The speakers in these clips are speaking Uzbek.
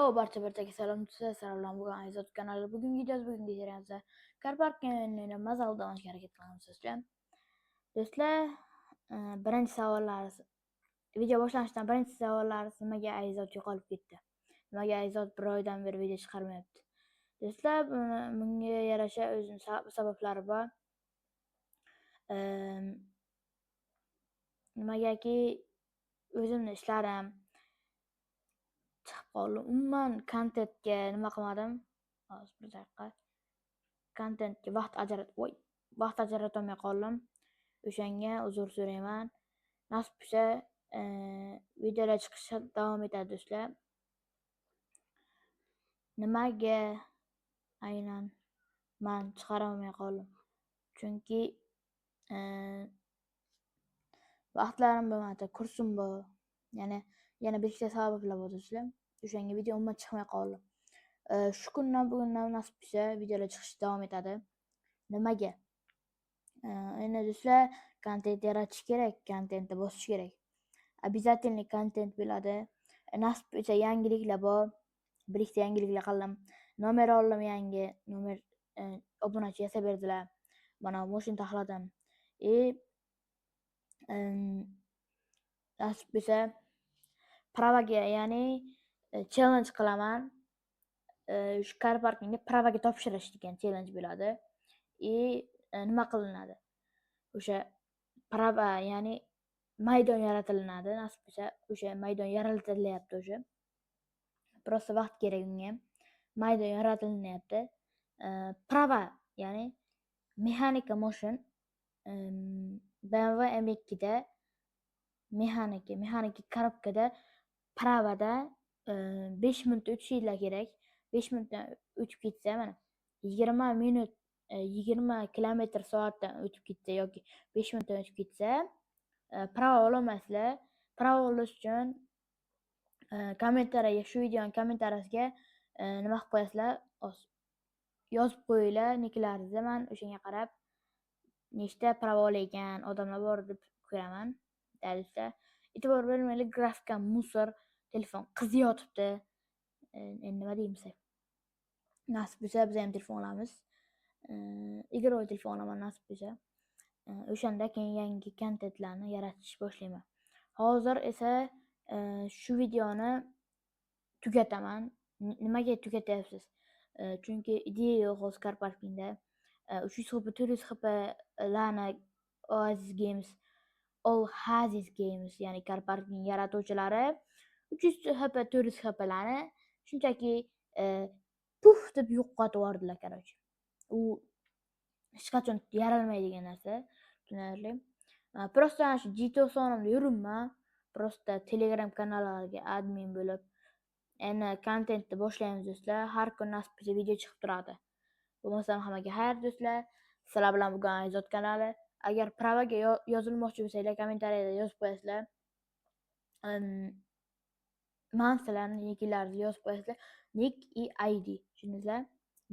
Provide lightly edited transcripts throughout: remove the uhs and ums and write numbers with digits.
Yo, barcha-barchaga salom do'stlar, salom bugun Ayzod kanali. Bugungi videomiz, bugungi seriyamizda Car Parkingni mazali olishga harakat qilamiz do'stlar. Do'stlar, birinchi savollar, video boshlanishidan birinchi savollar: nimaga Ayzod yo'qolib ketdi? Nimaga Ayzod bir oydan beri video chiqarmayapti? Do'stlar, bunga yarasha o'zini sabablari bor. Nimagaki o'zimni ishlarim chiqib qoldi. Umuman kontentga nima qilmadim. Hozir, bir daqiqa. Kontentga vaqt ajrat voy, vaqt ajratolmay qoldim. O'shanga uzr so'rayman. Nasib bo'lsa, videolar chiqishi davom etadi do'stlar. Nimaga aynan man chiqarolmay qoldim? Chunki vaqtlarim bo'lmadi, kursim bor. Yana beshta sabablar bor do'stlar. O'shanga video umuman chiqmay qoldi. Shu kundan bugundan nasib bo'lsa, videolar chiqishi davom etadi. Nimaga? Endi do'stlar, kontent yaratish kerak, kontentni bosish kerak. Обязательный kontent bo'ladi. Nasib bo'lsa, yangiliklar bor. Bir ikkita yangiliklar qildim. Nomer oldim yangi, nomer obunachi yasab berdilar. Mana moshina taxladim. И nasib bo'lsa, права ga, ya'ni challenge qilaman. Shu car parkingga права ga topshirish degan challenge bo'ladi. И nima qilinadi? O'sha права, ya'ni maydon yaratilinadi. Nasib bo'lsa, o'sha maydon yaratilyapti o'sha. Просто vaqt kerak unga. Maydon yaratilinyapti. Права, ya'ni mexanika moshin BMW M2 da mexanika коробка da права da 5 minutda o'tishinglar kerak. 5 minutdan o'tib ketsa, mana 20 minut, 20 kilometr soatdan o'tib ketsa yoki 5 minutdan o'tib ketsa, права ololmaysizlar. Права olish uchun kommentariyaga, shu videoni kommentariyasiga nima qilib qo'yasizlar, yozib qo'yinglar niklaringizni. Man o'shanga qarab nechta права olayotgan odamlar bor deb ko'raman. Do'stlar, e'tibor bermanglar, grafika мусор, telefon qiziyotibdi. Endi nima deymiz? Nasib bo'lsa, biz ham telefon olamiz. Игровой telefon olaman nasib bo'lsa. O'shanda keyin yangi kontentlarni yaratish boshlayman. Hozir esa shu videoni tugataman. Nimaga tugatyapsiz? Chunki ideya yo'q hozir car parkingda. 300 HP, 400 HPlarni Oasis Games, All Hazis Games, ya'ni car parking yaratuvchilari 300 HP, 400 HPlarni shunchaki puf deb yo'qotib yubordilar, короче. U hech qachon yaralmaydigan narsa, tushunarli. Просто ana shu G90imda yuribman. Просто Telegram kanallarga admin bo'lib, endi kontentni boshlaymiz do'stlar. Har kun nasib bo'lsa, video chiqib turadi. Bo'lmasam, hammaga xayr do'stlar. Sizlar bilan bugun Ayzod kanali. Agar права ga yozilmoqchi bo'lsanglar, kommentariyada yozib qo'yasizlar. Man sizlarni niklaringizni yozib qo'yasizlar. Nick и ID, tushundingizlar?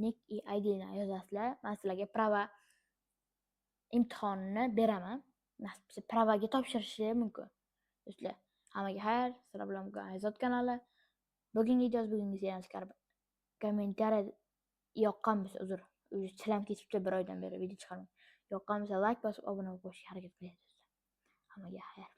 Nick и IDni yozasizlar. Man sizlarga права imtihonini beraman. Nasib bo'lsa, права ga topshirishi mumkin. Do'stlar, hammaga xayr. Sizlar bilan bugun Ayzod kanali. Bugungi videomiz, bugungi seriyamiz kommentariy yoqqan bo'lsa, uzr, уже chilam ketibdi, bir oydan beri video chiqarmay. Yoqqan bo'lsa, layk bosib, obuna bo'lib qo'yishga harakat qiling do'stlar. Hammaga xayr.